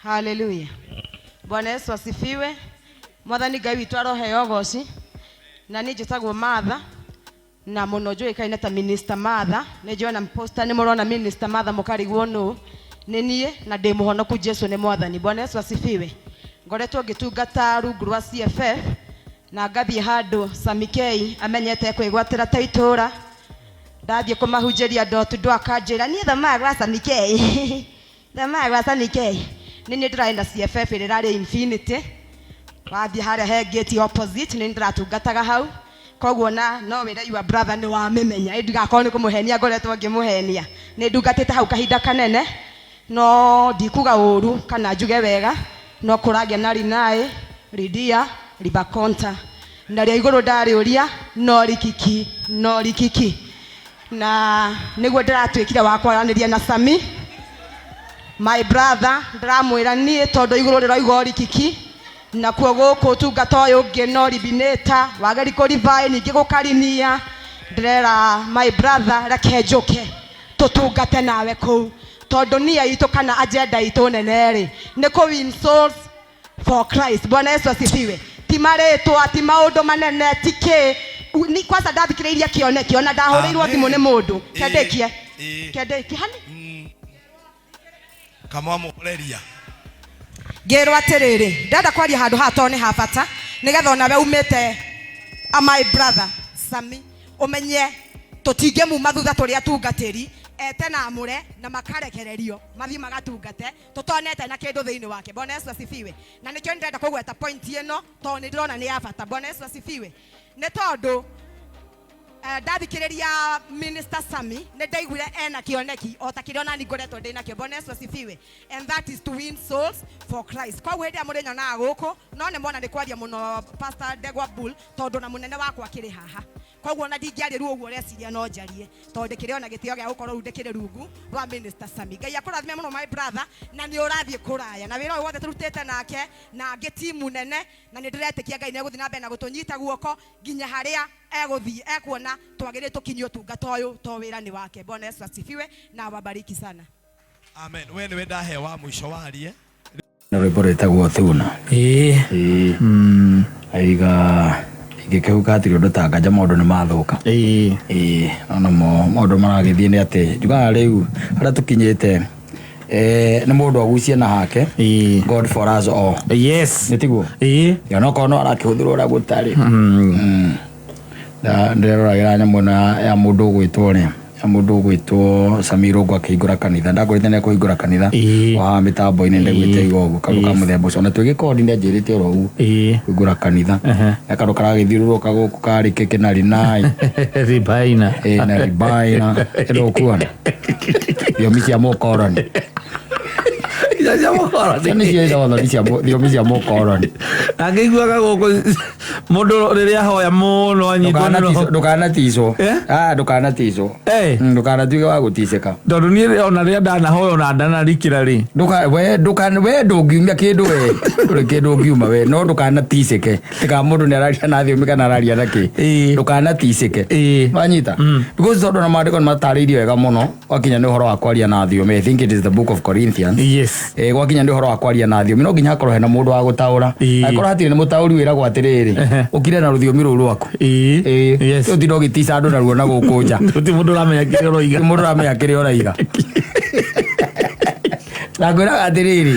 Haleluya. Bwana Yesu asifiwe. Mwathani Ngai witũ aroheo ũgoci. Na niĩ njĩtagwo Martha na mũno njũĩkaine ta Minister Martha. Nĩ njũĩ ona poster nĩ mũrona Minister Martha mũkarigwo nũ. Nĩ niĩ na ndĩ mũhonoku Jesu nĩ Mwathani. Bwana Yesu asifiwe. Ngoretwo ngĩtungata rungu rwa CFF na ngathiĩ handũ Sami K amenyete kwĩgwatĩra ta itũra. Ndathiĩ kũmahunjĩria door to door akanjĩra niĩ thomaga gwa Sami K. Thomaga gwa Sami K. Nĩ niĩ ndĩrarĩ na CFF ĩrĩa ĩrarĩ Infinity. Wathiĩ harĩa he gate opposite nĩ niĩ ndĩratungataga hau. Koguo na no wĩre your brother nĩ wamĩmenya. Ĩ ndigakorwo nĩ kũmũhenia ngoretwo ngĩmũhenia. Nĩ ndungatĩte hau kahinda kanene no ndikuga ũru kana njuge wega no kũragĩa na Rinai, Ridia, Ribakonta. Narĩo igũrũ ndarĩũria no rikiki, no rikiki. Na nĩguo ndĩratuĩkire wa kwaranĩria na Sami my brother, ndĩramwĩra niĩ tondũ igũrũ rĩroiga orikiki nakuo gũkũ ũtungata ũyũ ũngĩ no ribinĩta wageri kũribaĩ ningĩ gũkarinia, ndĩrera my brother reke njũke tũtungate nawe kũu tondũ nia itũ kana agenda itũ nene rĩ nĩ kũ win souls for Christ. Bwana Yesu asifiwe. Ti marĩtwa, ti maũndũ manene, ti kĩ. Ni kwanza ndathikĩrĩirie kĩoneki ona ndahũrĩirwo thimũ nĩ mũndũ. Kendĩkie. Kendĩkie hani. Kamwamũhoreria. Ngĩrwo atĩrĩrĩ, ndĩrenda kwaria handũ haha tondũ nĩ ha bata nĩgetha onawe umĩte a my brother Sami ũmenye tũtingĩmuma thutha tũrĩ atungatĩri ete na amũre na makarekererio mathiĩ magatungate tũtonete na kĩndũ thĩinĩ wake. Bwana Yesu asifiwe. Na nĩkĩo ndĩrenda kũgweta point ĩno tondũ nĩ ndĩrona nĩ ya bata. Bwana Yesu asifiwe. Nĩ tondũ ndathikĩrĩria Minister Sami nĩ ndaiguire ena kĩoneki o ta kĩrĩa onani ngoretwo ndĩ nakĩo. Bwana Yesu asifiwe. And that is to win souls for Christ. Koguo hĩndĩ ĩrĩa mũrĩnyonaga gũkũ no nĩ mwona nĩ kwaria mũno Pastor Ndegwa Bull tondũ na mũnene wakwa akĩrĩ haha. Koguo ona ndingĩaria rĩu ũguo ũreciria no njarie tondũ ndĩkĩrĩ ona gĩtĩo gĩa gũkorwo rĩu ndĩkĩrĩ rungu rwa Minister Sami. Ngai akũrathime mũno my brother na nĩ ũrathiĩ kũraya na wĩra ũyũ wothe tũrutĩte nake na angĩ timu nene na nĩ ndĩretĩkia Ngai nĩ egũthiĩ na mbere na gũtũnyita guoko nginya harĩa egũthiĩ ekuona twagĩrĩire tũkinyie ũtungata ũyũ to wĩra nĩ wake. Bwana Yesu asifiwe na awabariki sana. Amen. We nĩwe ndahe wa mũico warie. Na rwĩmbo rwĩtagwo Thuna. Ĩĩ. Ĩĩ. Aiga ingĩkĩhuka hatirĩ ũndũ ta nganja maũndũ nĩ mathũka. Ĩĩ. Ĩĩ, no namo maũndũ maragĩthiĩ nĩ atĩ njugaga rĩu harĩa tũkinyĩte eh, nĩ mũndũ agucie na hake. Ĩĩ. God for us all. Yes. Nĩ tiguo? Ĩĩ. Onokorwo no arakĩhũthĩrwo ũrĩa gũtarĩ. Mm. Ndĩreroragĩra nyamũ ĩno ya mũndũ ũgwĩtwo ũrĩa ya mũndũ ũgwĩtwo Sammy Irũngũ akĩhingũra kanitha ndangorete nĩ ekũhingũra kanitha o haha mĩtambo-inĩ ndaiguĩte oiga ũguo kaũndũ ka mũthemba ũcio ona twĩ gĩkondi nĩ anjĩrĩte oro ũguo kũhingũra kanitha na kaũndũ karagĩthiũrũrũka gũkũ karĩ kĩkĩ na rinai Ribaina. Na ribaina ĩno ũkuona thiomi cia mũkoroni Cia mũkoroni. Icio nĩcio ĩrona thiomi cia mũkoroni. Angĩiguaga gũkũ mũndũ rĩrĩa ahoya mũno anyitwo nĩ roho. Ndũkanaticwo. Eh? Ah, ndũkanaticwo. Eh. Ndũkanatuĩke wa gũticĩka. Tondũ niĩ ona rĩrĩa ndanahoya ona ndanarikĩra rĩ. Ndũka we ndũka we ndũngiumia kĩndũ we ndũrĩ kĩndũ ũngiuma we no ndũkanaticĩke tiga mũndũ nĩ araria na thiomi kana araria na kĩ ndũkanaticĩke wanyita because tondũ na maandĩko nĩ matarĩirie wega mũno gwakinya nĩ ũhoro wa kwaria na thiomi I think it is the book of Corinthians Yes. Gwakinya nĩ ũhoro wa kwaria na thiomi no nginya hakorwo hena mũndũ wa gũtaũra angĩkorwo hatirĩ na mũtaũri wĩragwo atĩrĩrĩ ũkire na rũthiomi rũu rwaku Yes. Ũtinde ũgĩtica andũ naruo na gũkũ nja. Gũtirĩ mũndũ ũramenya kĩrĩa ũroiga. Mũndũ ũramenya kĩrĩa ũraiga. Na ngwĩraga atĩrĩrĩ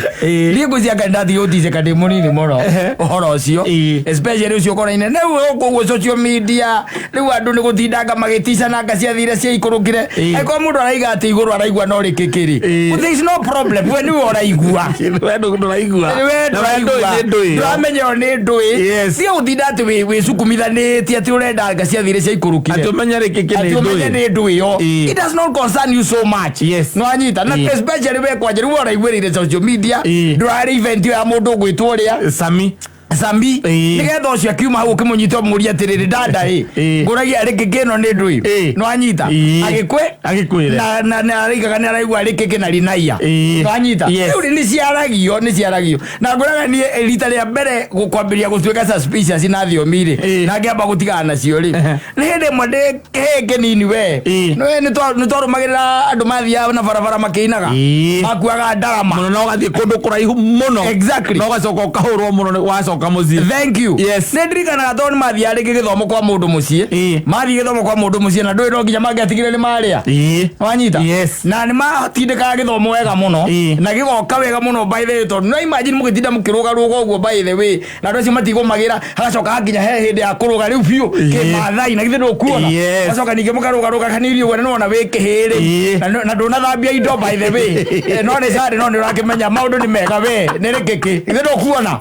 niĩ ngwĩciria ngai ndathiĩ gũticĩka ndĩ mũnini mũno ũhoro ũcio especially ũcio ũkoraine rĩu gũkũ ũguo social media rĩu andũ nĩ gũtindanga magĩticananga ciathire ciaikũrũkire angĩkorwo mũndũ araiga atĩ igũrũ araigua no rĩkĩkĩrĩ there is no problem we nĩwe ũraigua. We ndũraigua. We Na we ndũĩ nĩ ndũĩ. Ndũramenya ĩyo nĩ ndũĩ. Yes. Tiga gũtinda atĩ wĩcukumithanĩtie atĩ ũrenda nga ciathire ciaikũrũkire Atĩ ũmenye rĩkĩkĩ nĩ atĩ ũmenye ndũĩ. nĩ ndũĩ yo. It does not concern you so much. Yes. Nĩwanyita na especially we kwanja rĩu ũraiguĩrĩire social media ndũrarĩ event ĩyo ya mũndũ ũgwĩtwo ũrĩa Sami. Sambi Ĩĩ. nigetha ũcio akiuma hau ũkĩmũnyita ũmũrie atĩrĩrĩ dada ĩ Ĩĩ. ngũragia rĩkĩ kĩno nĩ ndũi Ĩĩ. no anyita Ĩĩ. agĩkwĩ Agĩkwĩre. na na araigaga nĩ araigua rĩkĩ kĩna rinaia Ĩĩ. no anyita Yes. rĩu nĩ ciaragio nĩ ciaragio na ngũraga niĩ rita rĩa mbere kwambĩrĩria gũtuĩka suspicious na thiomi rĩ Ĩĩ. na ngĩamba gũtigana nacio rĩ Ehe. nĩ hĩndĩ ĩmwe ndĩ kĩhĩĩ kĩnini we Ĩĩ. nĩ twarũmagĩrĩra andũ mathiaga na barabara makĩinaga Ĩĩ. makuaga ndarama Mũno na ũgathiĩ kũndũ kũraihu mũno. Exactly. Na ũgacoka ũkahũrwo mũno nĩ- wacoka mũciĩ. Thank you. Yes. Nĩ ndirikanaga tondũ nĩ mathiaga rĩngĩ gĩthomo kwa mũndũ mũciĩ. Ĩĩ. Mathiĩ gĩthomo kwa mũndũ mũciĩ na ndũĩ no nginya mangĩatigire nĩ marĩa. Ĩĩ. Wanyita? Yes. Na nĩ matindĩkaga gĩthomo wega mũno. Ĩĩ. Na gĩgoka wega mũno by the way tondũ no imagine mũgĩtinda mũkĩrũgarũga ũguo by the way na andũ acio matigũmagĩra hagacoka hakinya he hĩndĩ ya kũrũga rĩu biũ Ĩĩ. kĩmathai na githĩ ndũkuona. Yes. Gacoka ningĩ mũkarũgarũga kanini ũguo na nĩwona wĩ kĩhĩrĩ. Ĩĩ. Na ndũnathambia indo by the way. No nĩ carĩ no nĩ ũrakĩmenya maũndũ nĩ mega we nĩ rĩkĩkĩ githĩ ndũkuona.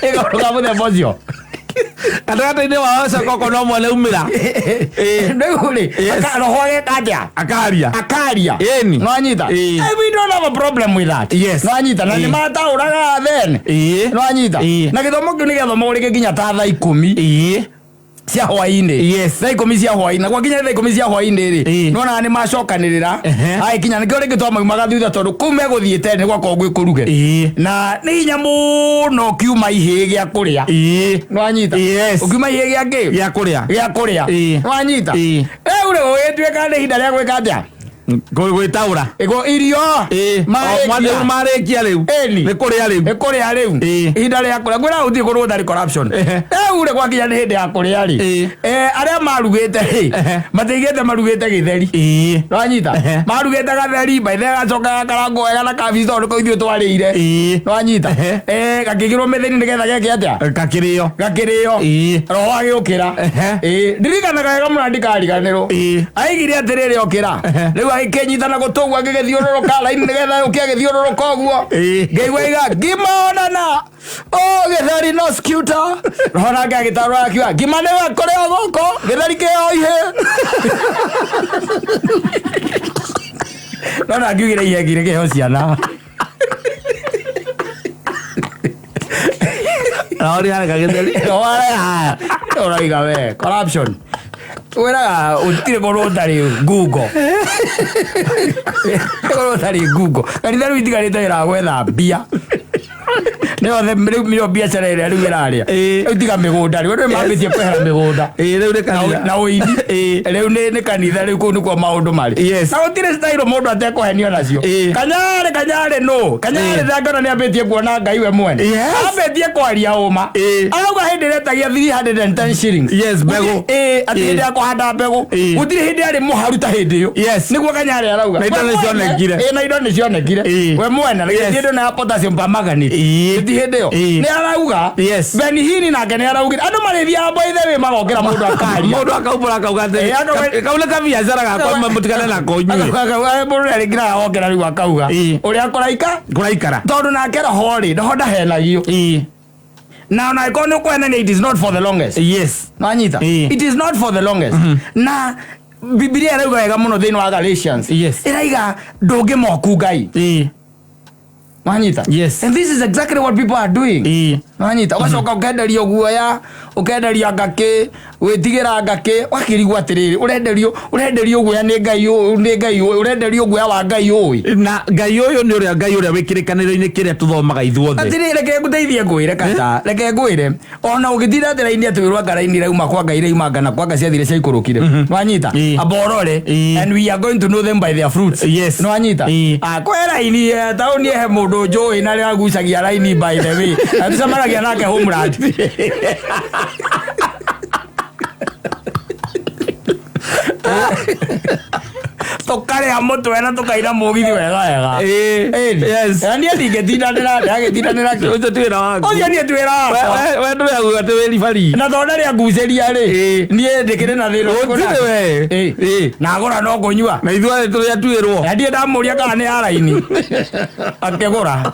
Ĩgaũndũ mũthemba ũcio. Gatagatĩ-inĩ wao ũcoka ũkona ũmwe nĩaumĩra. Ĩĩ. Rĩu rĩ, Yes. roho ageka atĩa? Akaria. Akaria. Ĩni. No anyita. Ĩĩ. We don't have a problem with that. Yes. No anyita. Na Ĩĩ. nĩ mataũraga then. Ĩĩ. No anyita. Ĩĩ. Na gĩthomo kĩu nĩ gĩathomagwo rĩngĩ nginya ta thaa 10 Ĩĩ. cia hwainĩ. Yes. Thaa 10 cia hwainĩ. Na gwakinya thaa 10 cia hwainĩ rĩ, Ĩĩ. nĩwonaga nĩ macokanĩrĩra. Ehe. Agĩkinya nĩkĩo rĩngĩ twamaumaga thutha tondũ kũu megũthiĩte nĩ gwakoragwo gwĩ kũruge. Ĩĩ. Na nĩ hinya mũno ũkiuma ihĩĩ gĩa kũrĩa. Ĩĩ. No anyita. Yes. Ũkiuma ihĩĩ gĩa kĩ? Gĩa kũrĩa. Gĩa kũrĩa. Ĩĩ. Wanyita. Ĩĩ. Rĩu rĩ gũgĩtuĩka nĩ ihinda rĩa gwĩka atĩa? Gwĩtaũra. Ĩgo irio. Ĩĩ. Marĩkia. O, marĩkia rĩu. Ĩni. Nĩ kũrĩa rĩu. Nĩ kũrĩa rĩu. Ĩĩ. Ihinda rĩa kũrĩa. Ngwĩra gũtirĩ kũndũ gũtarĩ corruption. Ehe. Rĩu rĩ gwakinya nĩ hĩndĩ ya kũrĩa rĩ. Ĩĩ. Arĩa marugĩte rĩ, Ehe. matiigĩte marugĩte gĩtheri. Ĩĩ. Nwanyita. Ehe. Marugĩte gatheri, by the way gacoka gakarangwo wega na kabici tondũ nĩko ithuĩ twarĩire. Ĩĩ. Nwanyita. Ehe. Gakĩkĩrwo mĩthĩni nĩgetha geke atĩa? Gakĩrĩo. Gakĩrĩo. Ĩĩ. Roho agĩũkĩra. Ehe. Ĩĩ. Ndirikanaga wega mũno na ndikariganĩrwo. Ĩĩ. Aigire atĩrĩrĩ okĩra. Ehe. Rĩu agĩkĩnyita na gũtũ ũguo agĩgĩthiũrũrũka raini nĩgetha ũke agĩthiũrũrũka ũguo. Ĩĩ. Ngĩigua iga ngima onana. Oh, gĩtheri no scuta. Roho nake agĩtarũra akiuga ngima nĩwe kũrĩo gũkũ gĩtheri kĩo ihĩ. No na ngiugire ihengire kĩheo ciana. Na ũrĩa areka gĩtheri. Ũraiga we corruption. Wĩraga gũtirĩ kũndũ gũtarĩ ngungo. Kũndũ gũtarĩ ngungo. Kanitha rĩu itigarĩte wĩra wa gwetha mbia. Nĩyo rĩu nĩyo biacara ĩrĩa rĩu ĩrarĩa. Ĩĩ. Rĩu tiga mĩgũnda rĩu andũ nĩmambĩtie kwehera mĩgũnda. Ĩĩ rĩu nĩ Na kanitha. na ũini. Ĩĩ. Rĩu nĩ kanitha rĩu kũu nĩkuo maũndũ marĩ. Yes. Na gũtirĩ style mũndũ atekũhenio nacio. Ĩĩ. Kanyarĩ kanyarĩ nũ? Kanyarĩ Ĩĩ. ndangĩona nĩambĩtie kuona Ngai we mwene. Yes. Ambĩtie kwaria ũma. Ĩĩ. Arauga hĩndĩ ĩrĩa etagia 310 shillings. Yes, mbegũ. Ĩĩ, atĩ Ĩĩ. hĩndĩ ya kũhanda mbegũ. Ĩĩ. Gũtirĩ hĩndĩ arĩ mũharu ta hĩndĩ ĩyo. Yes. Nĩguo Kanyarĩ arauga. Na indo We nĩ mwene- cionekire. Ĩĩ, na indo nĩ cionekire. Ĩĩ. We mwene na Yes. githĩ ndũ na ya potassium permanganate. Ĩĩ. Ti hĩndĩ ĩyo. Ĩĩ. Nĩ arauga. Yes. Benihini nake nĩ araugire. Andũ marĩthiaga by the way magokĩra mũndũ akaria. Mũndũ akaumbũra akauga atĩ Ĩĩ, akauga- kau nĩ kabiacara gakwa mũtigane nako inyuĩ. Mũndũ nĩarĩkĩraga okĩra rĩu akauga. Ĩĩ. Ũrĩa kũraika Kũraikara. tondũ nake roho rĩ roho ndahenagio Ĩĩ. na ona angĩkorwo nĩ ũkũhenania it is not for the longest Yes. nwanyita Ĩĩ. it is not for the longest na Bibilia ĩrauga wega mũno thĩinĩ wa Galatians Yes. ĩraiga ndũngĩmoku Ngai Ĩĩ. nwanyita Yes. and this is exactly what people are doing Ĩĩ. nwanyita ũgacoka ũkenderio guoya ũkenderio ngakĩ gwĩtigĩra ngakĩ ũgakĩrigwo atĩrĩrĩ ũrenderio ũrenderio guoya nĩ Ngai ũũ nĩ Ngai ũũ ũrenderio guoya wa Ngai ũĩ Na Ngai ũyũ nĩ ũrĩa Ngai ũrĩa wĩ kĩrĩkanĩro-inĩ kĩrĩa tũthomaga ithuothe. atĩrĩ reke ngũteithie ngwĩre kata reke ngwĩre ona ũgĩtinda atĩ raini atĩ wĩrwo anga raini irauma kwa Ngai irauma ngana kwa nga ciathire ciaikũrũkire nwanyita Ĩĩ. amba ũrore Ĩĩ. and we are going to know them by their fruits Yes. nwanyita Ĩĩ. Ah, kwĩ raini taũni he mũndũ njũĩ na rĩa agucagia raini by the way Na tũcemanagia nake homeland tũkarĩa mũtwe na tũkaina mũgithi wega wega Ĩĩ. Ĩni. Yes. Na niĩ ndingĩtindanĩra ndagĩtindanĩra kĩ Ũcio ti wĩra waku. ũcio niĩ ti wĩra wakwa We ndũrĩa kuga atĩ wĩ ribari. na tondũ ndarĩ angucĩria rĩ Ĩĩ. niĩ ndĩkĩrĩ na thĩna ũrĩkũ Gũtirĩ nake? we. Ĩĩ. Ĩĩ. na agũra no kũnyua Na ithuothe tũrĩa tuĩrwo. na ndirĩ ndamũria kana nĩ ya raini akĩgũra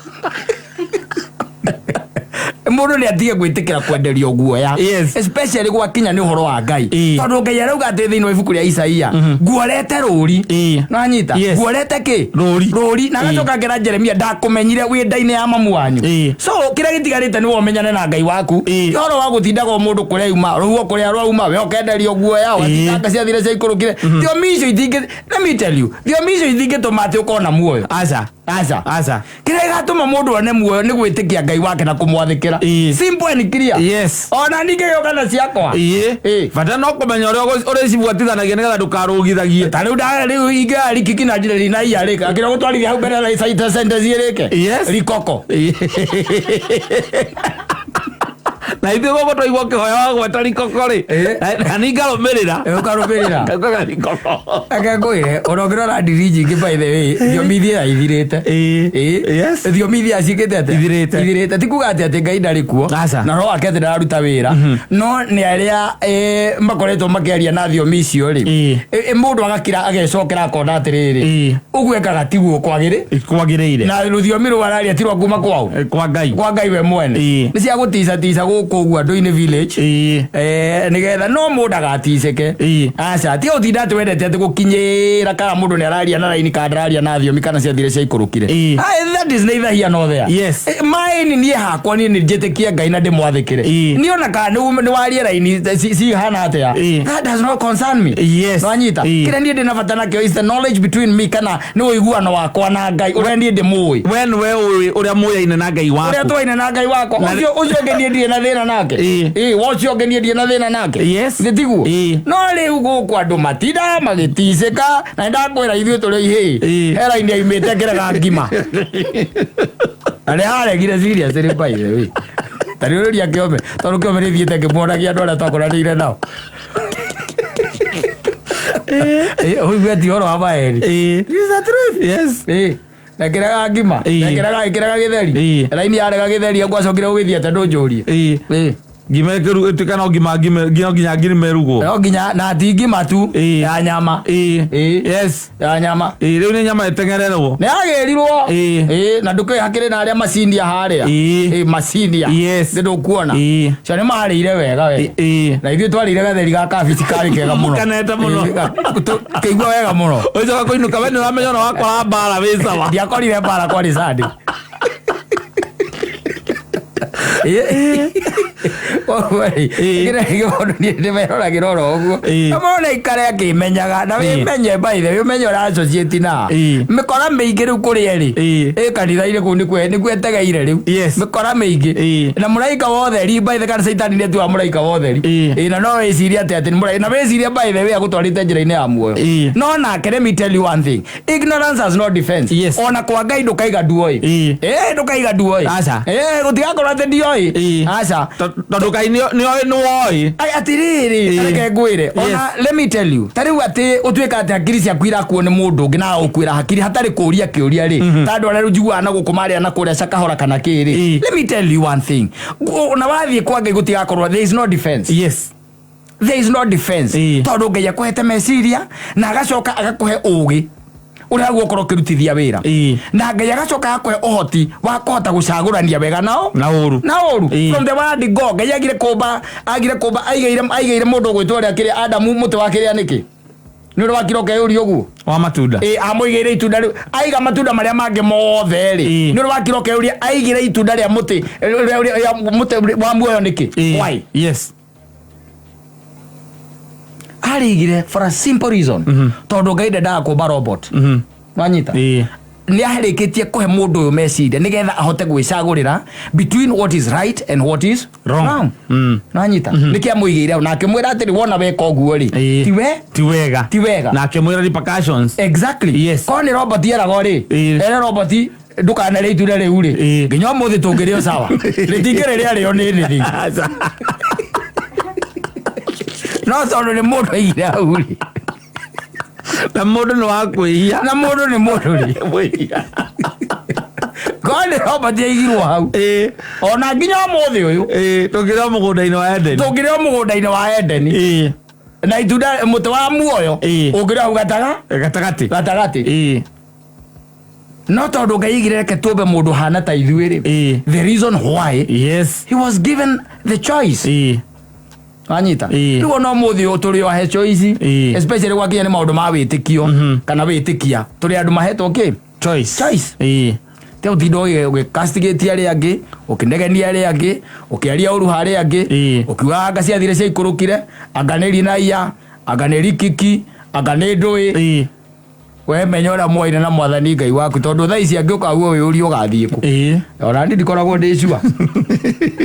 Mũndũ nĩ atige gwĩtĩkĩra kwenderio guoya. Especially gwakinya nĩ ũhoro wa Ngai. Tondũ Ngai arauga atĩ thĩinĩ wa ibuku rĩa Isaia, nguorete rũri. Nĩwanyita? Nguorete kĩ? Rũri. Rũri. Na agacoka akĩra Jeremia, ndakũmenyire wĩ nda-inĩ ya mamu wanyu. So kĩrĩa gĩtigarĩte nĩ we ũmenyane na Ngai waku. Ti ũhoro wa gũtindaga o mũndũ kũrĩa auma, rũhuho kũrĩa rwauma, we ũkenderio guoya, ũgatindanga ciathire ciaikũrũkire. Thiomi icio itingĩ, let me tell you, thiomi icio itingĩtũma atĩ ũkona muoyo. Aca. Aca. Aca. Kĩrĩa gĩgatũma mũndũ one muoyo nĩ gwĩtĩkia Ngai wake na kũmwathĩkĩra. Simple and clear. Ona ningĩ gĩũka na ciakwa. Bata no kũmenya ũrĩa ũrĩcibuatithanagia nĩgetha ndũkarũgithagie. Ta rĩu rĩu ingĩoya rikiki na njĩra rina iya rĩka akĩra gũtwarithia hau mbere na icaita sentence ĩrĩke. Rikoko. Na ithuĩ gũkũ twaigua ũkĩhoya wagweta rikoko rĩ, na niĩ ngarũmĩrĩra. Ũkarũmĩrĩra. Ngaugaga rikoko. Reke ngwĩre, ona ũngĩrora ndiri nyingĩ by the way, thiomi ithiaga ithirĩte. Thiomi ithiaga ciĩkĩte atĩa? Ithirĩte. Ithirĩte. Ti kuga atĩ atĩ Ngai ndarĩ kuo. Aca. Na roho wake atĩ ndararuta wĩra. No nĩ arĩa makoretwo makĩaria na thiomi icio rĩ. Mũndũ agakira agecokera akona atĩrĩrĩ. Ũguo ekaga tiguo kwagĩrĩ. Kwagĩrĩire. Na rũthiomi rũu araria ti rwa kuma kwao. Kwa Ngai. Kwa Ngai we mwene. Nĩ cia gũticatica gũkũ ũguo andũ-inĩ village. Nĩgetha no mũndũ agaticĩke. Aca, tiga gũtinda atĩ wendete atĩ gũkinyĩra kana mũndũ nĩ araria na raini kana ndararia na thiomi kana ciathire ciaikũrũkire. That is neither here nor there. Maĩ niĩ hakwa niĩ nĩ njĩtĩkie Ngai na ndĩmwathĩkĩre. Niĩ ona kana nĩ warie raini cihana atĩa. That does not concern me. Nĩwanyita? Kĩrĩa niĩ ndĩ na bata nakĩo is the knowledge between me kana nĩ ũiguano wakwa na Ngai ũrĩa niĩ ndĩmũĩ. We nĩwe ũĩ ũrĩa mũyaine na Ngai waku. Ũrĩa twaine na Ngai wakwa. Ũcio ũcio ũngĩ niĩ ndirĩ na thĩna nake. We ũcio ũngĩ niĩ ndirĩ na thĩna nake. Nĩ tiguo? No rĩu gũkũ andũ matindaga magĩticĩka, na nĩndakwĩra ithuĩ tũrĩ ihĩĩ. He raini yaumĩte ngĩrega ngima. Na nĩ aregire seriously by the way. Ta rĩu rĩria kĩome, tondũ kĩome nĩ thiĩte ngĩmuonagia andũ arĩa twakoranĩire nao. Ũigue ti ũhoro wa maeri. This is the truth. Nekĩraga ngima, nekĩraga ĩkĩraga gĩtheri. Raini yarega gĩtheri gwacokire gũgĩthiĩ atĩa ndũnjũrie. Ngima ĩkĩru ĩtuĩka no ngima ngime no nginya ngima ĩrugwo. No nginya na ti ngima tu ya nyama. Ya nyama. Rĩu nĩ nyama ĩteng'ererwo. Nĩ yagĩrirwo. Na ndũkĩũĩ hakĩrĩ na arĩa macinia harĩa. Macinia. Nĩ ndũkuona. Cio nĩ marĩire wega we. Na ithuĩ twarĩire gatheri ga kabici karĩ kega mũno. Kanete mũno. Kĩigua wega mũno. Ũcoka kũinũka we nĩ ũramenya ona wakora mbara wĩ sawa. Ndiakorire mbara kwarĩ Sunday. Koguo rĩ, kĩrĩa kĩũndũ niĩ ndĩmeroragĩra oro ũguo. Na mũndũ aikare akĩmenyaga, na wĩmenye by the way, ũmenye ũra associate na. Mĩkora mĩingĩ rĩu kũrĩa ĩrĩ. Ĩ kanitha-inĩ kũu nĩkuo ĩtegeire rĩu. Mĩkora mĩingĩ. Na mũraika wa ũtheri by the way, kana caitani nĩ atuaga mũraika wa ũtheri. Na no wĩcirie atĩ atĩ nĩ mũraika, na wĩcirie by the way agũtwarĩte njĩra-inĩ ya muoyo. No nake let me tell you one thing. Ignorance has no defense. Ona kwa Ngai ndũkaiga nduoĩ. Ndũkaiga nduoĩ. Aca. Gũtigakorwo atĩ ndioĩ. Aca. Tondũ Ngai nĩoĩ nĩwoĩ. Ai, atĩrĩrĩ, reke ngwĩre. Ona let me tell you. Ta rĩu atĩ ũtuĩka atĩ hakiri ciaku irakuo nĩ mũndũ ũngĩ na agũkuĩra hakiri hatarĩ kũria kĩũria rĩ. Ta andũ arĩa rĩu njiguaga na gũkũ marĩa na kũrĩa cakahora kana kĩ rĩ. Let me tell you one thing. Ona wathiĩ kwa Ngai gũtigakorwo there is no defense. There is no defense. Tondũ Ngai akũhete meciria na agacoka agakũhe ũgĩ ũrĩa ũgũkorwo ũkĩrutithia wĩra. Na Ngai agacoka agakũhe ũhoti wa kũhota gũcagũrania wega nao na ũru. Na ũru. From the word go, Ngai agire kũmba, agire kũmba, aigĩire, aigĩire mũndũ ũgwĩtwo ũrĩa kĩrĩa Adamu mũtĩ wa kĩrĩa nĩkĩ? Nĩ ũndũ wa kiro keyũria ũguo? Wa matunda. Amũigĩire itunda rĩu, aiga matunda marĩa mangĩ mothe rĩ. Nĩ ũndũ wa kiro keyũria aigĩire itunda rĩa mũtĩ, rĩa, rĩa, rĩa mũtĩ wa muoyo nĩkĩ? Why? Arĩigire for a simple reason. Tondũ Ngai ndendaga kũmba robot. Wanyita? Nĩ arĩkĩtie kũhe mũndũ ũyũ meciria nĩgetha ahote gwĩcagũrĩra between what is right and what is wrong. Wrong. Wanyita? Nĩkĩ amũigĩire hau na akĩmwĩra atĩrĩ, wona weka ũguo rĩ, ti we? Ti wega. Ti wega. Na akĩmwĩra repercussions. Exactly. Korwo nĩ robot yeragwo rĩ, ere robot ndũkanarĩe itunda rĩu rĩ. Nginya ũmũthĩ tũngĩrĩo sawa. Rĩtingĩrĩ rĩarĩo nĩ nĩrĩ. No tondũ nĩ mũndũ aigire hau rĩ. Na mũndũ nĩ wa kwĩhia. Na mũndũ nĩ mũndũ rĩ. Mwĩhia. Korwo nĩ robot yaigirwo hau. Ona nginya ũmũthĩ ũyũ. Tũngĩrĩo mũgũnda-inĩ wa Edeni. Tũngĩrĩo mũgũnda-inĩ wa Edeni. Na itunda mũtĩ wa muoyo. Ũngĩrĩo hau Gatagatĩ. Gatagatĩ. No tondũ Ngai aigire reke tũmbe mũndũ hana ta ithuĩ rĩ, the reason why he was given the choice. Wanyita? Rĩu ona ũmũthĩ ũyũ tũrĩ o ahe choice, especially gwakinya nĩ maũndũ ma wĩtĩkio kana wĩtĩkia, tũrĩ andũ mahetwo kĩ? Choice. Choice. Te ũtinda ũgĩcastigate arĩa angĩ, ũkĩnegenia arĩa angĩ, ũkĩaria ũru harĩa angĩ, ũkiuga anga ciathire ciaikũrũkire, anga nĩ rinaia, anga nĩ rikiki, anga nĩ ndũĩ. We menya ũrĩa mwaire na mwathani Ngai waku, tondũ thaa ici angĩũka guo wĩũrie ũgathiĩ kũ. Ona niĩ ndikoragwo ndĩ sure.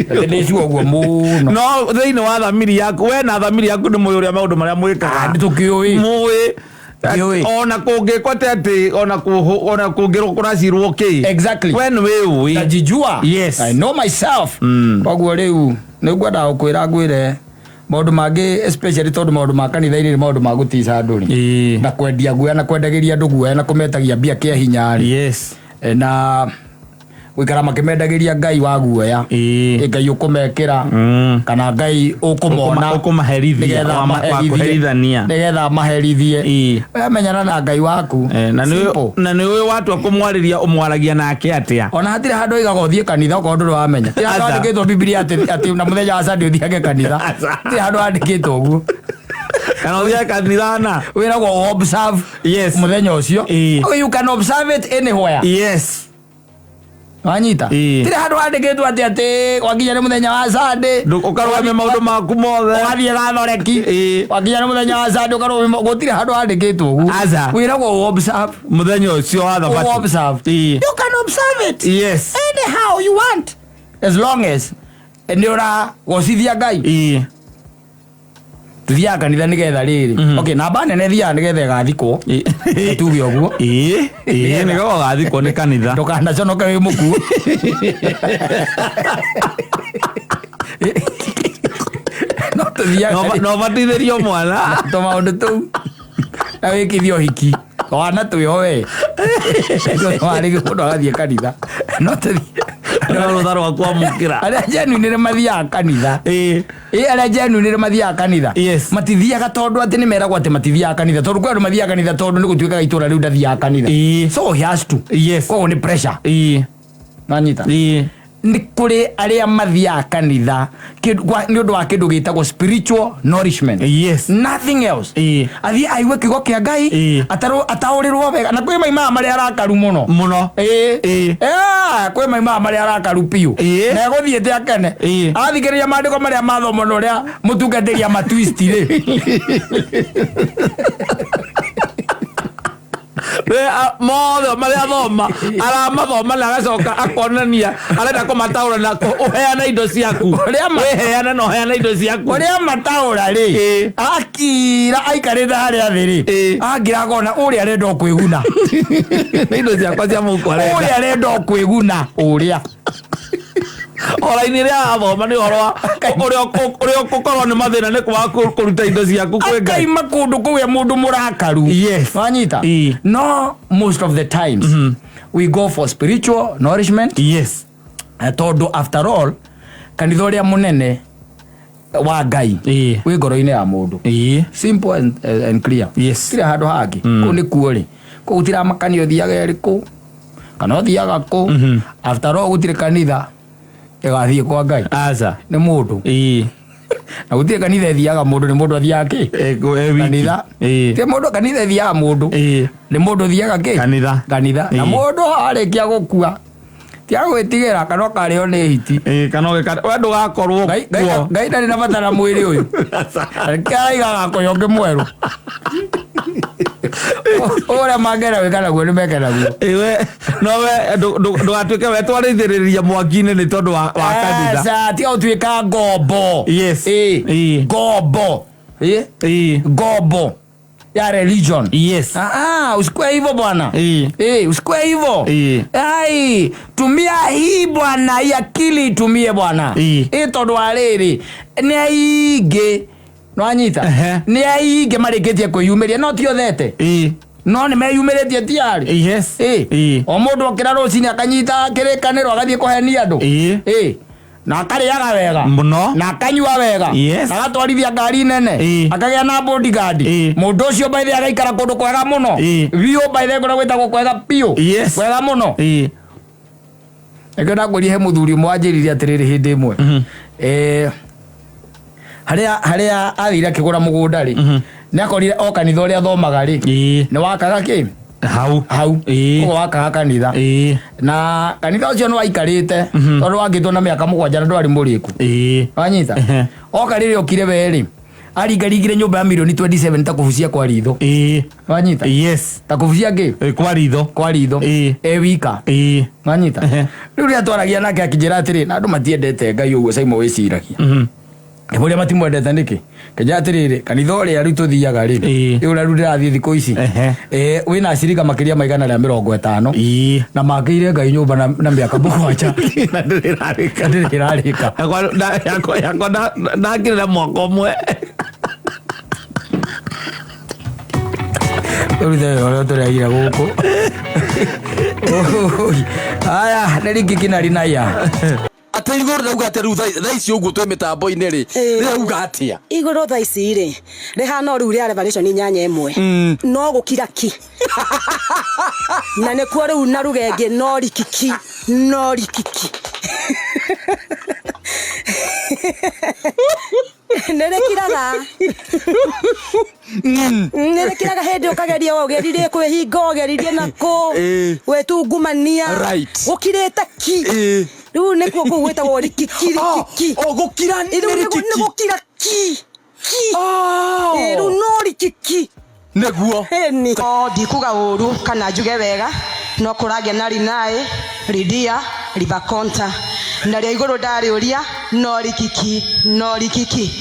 Atĩ ndĩ sure ũguo mũno. No thĩinĩ wa thamiri yaku, we na thamiri yaku nĩ mũĩ ũrĩa maũndũ marĩa mwĩkaga. Nĩ tũkĩũĩ. Mũĩ. Ndiũĩ. Ona kũngĩkwo atĩ atĩ ona kũngĩrwo kũracirwo kĩ. We nĩ wĩũĩ. Najijua. I know myself. Koguo rĩu nĩ ngwendaga gũkwĩra ngwĩre maũndũ mangĩ, especially tondũ maũndũ ma kanitha-inĩ nĩ maũndũ ma gũtica andũ rĩ. Na kwendia guoya, na kwendagĩria andũ guoya, na kũmetagia mbia kĩa hinya rĩ. Na gũikara makĩmendagĩria Ngai wa guoya. Ngai ũkũmekĩra, kana Ngai ũkũmona, Ũkũmaherithia, nĩgetha wa amaherithie. kũherithania. Nĩgetha amaherithie. We menyana na Ngai waku. Na Simple. nĩ ũĩ watua kũmwarĩria ũmwaragia nake atĩa? Ona hatirĩ handũ oigaga ũthiĩ kanitha okorwo ndũrĩ wamenya. Hatirĩ handũ Aca. handĩkĩtwo Bibilia atĩ na mũthenya wa Sunday ũthiage kanitha. Aca. Hatirĩ handũ handĩkĩtwo ũguo. Kana ũthiage kanitha na? Wĩragwo observe mũthenya ũcio. Oh, you can observe it anywhere. Wanyita? Tirĩ handũ handĩkĩtwo atĩ gwakinya nĩ mũthenya wa Sunday. Ũkarũgamia maũndũ maku mothe. Ũgathiĩ gathoreki. Gwakinya nĩ mũthenya wa Sunday ũkarũgamia, gũtirĩ handũ handĩkĩtwo ũguo. Aca. Wĩragwo observe. Mũthenya ũcio wa Thabatũ. Observe. You can observe it. Anyhow you want. As long as nĩ ũragocithia Ngai. Tuthiaga kanitha nĩgetha rĩrĩ. Okay, namba nene thiaga nĩgetha ĩgathikwo. Tuge ũguo. Nĩgetha ũgathikwo nĩ kanitha. Ndũkanaconoke wĩ mũkuũ. No tũthiaga No ũbatithĩrio mwana. To maũndũ tũu. Na wĩkithie ũhiki. Twana twĩho we. Warĩ mũndũ agathiĩ kanitha. No tũthiĩ. No rũtha rwa kwamũkĩra. Arĩa genuine nĩ mathiaga kanitha. Arĩa genuine nĩ mathiaga kanitha. Matithiaga tondũ atĩ nĩ meragwo atĩ matithiaga kanitha. Tondũ kwĩ andũ mathiaga kanitha tondũ nĩ gũtuĩkaga itũra rĩu ndathiaga kanitha. So he has to. Koguo nĩ pressure. Nanyita? Nĩ kũrĩ arĩa mathiaga kanitha nĩ ũndũ wa kĩndũ gĩtagwo spiritual nourishment. Nothing else. Athiĩ aigue kiugo kĩa Ngai, ataũrĩrwo wega. Na kwĩ maimaga marĩa arakaru mũno. Mũno. Kwĩ maimaga marĩa arakaru biũ. Na egũthiĩte akene. Athikĩrĩria maandĩko marĩa mathomwo na ũrĩa mũtungatĩri amatwist rĩ. Mothe marĩa athoma, aramathoma na agacoka akonania, arenda kũmataũra na ũheane indo ciaku. Wĩheane na ũheane indo ciaku. Ũrĩa mataũra rĩ, akira aikarĩte harĩa thĩ rĩ, akira akona ũrĩa arenda o kwĩguna. Nĩ indo ciakwa cia mũhuko arenda. Ũrĩa arenda o kwĩguna, ũrĩa. Ora-inĩ rĩa athoma nĩ ũhoro wa ũrĩa ũkũkorwo nĩ mathĩna nĩ kwaga kũruta indo ciaku kwĩ Ngai. Akaima kũndũ kũu e mũndũ mũrakaru. Wanyita? No most of the times we go for spiritual nourishment. Tondũ after all kanitha ũrĩa mũnene wa Ngai wĩ ngoro-inĩ ya mũndũ. Simple and clear. Tirĩ handũ hangĩ. Kũu nĩ kuo rĩ. Kũu gũtiramakania ũthiaga ĩrĩkũ kana ũthiaga kũ. After all gũtirĩ kanitha ĩgathiĩ kwa Ngai. Aca. Nĩ mũndũ. Na gũtirĩ kanitha ĩthiaga mũndũ, nĩ mũndũ athiaga kĩ? Wiki. Kanitha. Ti mũndũ kanitha ĩthiaga mũndũ. Nĩ mũndũ ũthiaga kĩ? Kanitha. Kanitha. Na mũndũ arĩkia gũkua ti agwĩtigĩra kana ũkarĩo nĩ hiti. Kana ũgĩka-, we ndũgakorwo kuo. Ngai ndarĩ na bata na mwĩrĩ ũyũ. Reke araiga agakũhe ũngĩ mwerũ. Ũrĩa mangĩenda gwĩka naguo nĩ meke naguo. We, no we, ndũgatuĩke we twarithĩrĩria mwaki-inĩ nĩ tondũ wa kanitha. Aca, tiga gũtuĩka ngombo. Ngombo. Ngombo ya religion. Usikue hivyo bwana. Usikue hivyo. Ai, tumia hii bwana, hii akili itumie bwana. Tondũ wa rĩrĩ, nĩ aingĩ, nĩwanyita? Nĩ aingĩ marĩkĩtie kwĩyumĩria, no ti othete. No nĩ meyumĩrĩtie tiarĩ. O mũndũ okĩra rũcinĩ akanyita kĩrĩkanĩro agathiĩ kũhenia andũ. Na akarĩaga wega Mũno. na akanyua wega, Yes. na agatwarithia ngari nene, akagĩa na bodyguard. Mũndũ ũcio by the way agaikara kũndũ kwega mũno biũ, by the way kũrĩa gwĩtagwo kwega biũ, kwega mũno. Nĩkĩo ndakwĩrire he mũthuri ũmwe wanjĩrire atĩrĩrĩ hĩndĩ ĩmwe, harĩa athire akĩgũra mũgũnda rĩ, nĩ akorire o kanitha ũrĩa athomaga rĩ, nĩ wakaga kĩ Hau. Hau. Koguo wakaga kanitha, na kanitha ũcio nĩ waikarĩte tondũ wakĩtwo na mĩaka 7 na ndwarĩ mũrĩku. Wanyita? Oka rĩrĩa okire we rĩ, aringaringire nyũmba ya mirioni 27 ta kũbucia kwa ritho. Wanyita? Yes. Ta kũbucia ngĩ? Kwa ritho. Kwa ritho. E wika. Wanyita? Rĩu rĩrĩa twaragia nake akĩnjĩra atĩrĩ, na andũ matiendete Ngai ũguo Simon wĩciragia. Ngĩmũria matimwendete nĩkĩ, kĩnjĩra atĩrĩrĩ, kanitha ũrĩa rĩu tũthiaga rĩ, rĩu ũrĩa rĩu ndĩrathiĩ thikũ ici, wĩna acirika makĩria ma 150, na makĩire Ngai nyũmba na mĩaka 7 Na ndĩrĩ ĩrarĩka. Na ndĩrĩ ĩrarĩka. Yakwa ndakĩrĩ na mwaka ũmwe. Rĩu ithe ũrĩa tũrĩagire gũkũ. Aya nĩ rikiki na rinaya. Atĩ igũrũ rĩrauga atĩ rĩu thaa ici ũguo twĩ mĩtambo-inĩ rĩ, rĩrauga atĩa? Igũrũ thaa ici rĩ, rĩhana o rĩu rĩa Revelation 8:1, no gũkira ki, na nĩkuo rĩu na rugenge no rikiki, no rikiki nĩrĩkiraga, nĩrĩkiraga hĩndĩ ũkageria, ũgeririe kwĩhinga, ũgeririe nakũ, gwĩtungumania, gũkirĩte ki. Rĩu nĩkuo kũu gwĩtagwo rikiki, rikiki. O gũkira nĩ Rĩu nĩ rĩkiki. Gũkira ki ki. Rĩu no rikiki. Nĩguo. Ĩni. O ndikuga ũru kana njuge wega, no kũragĩa na rinaĩ ridia ribakonta, narĩo igũrũ ndarĩũria no rikiki, no rikiki.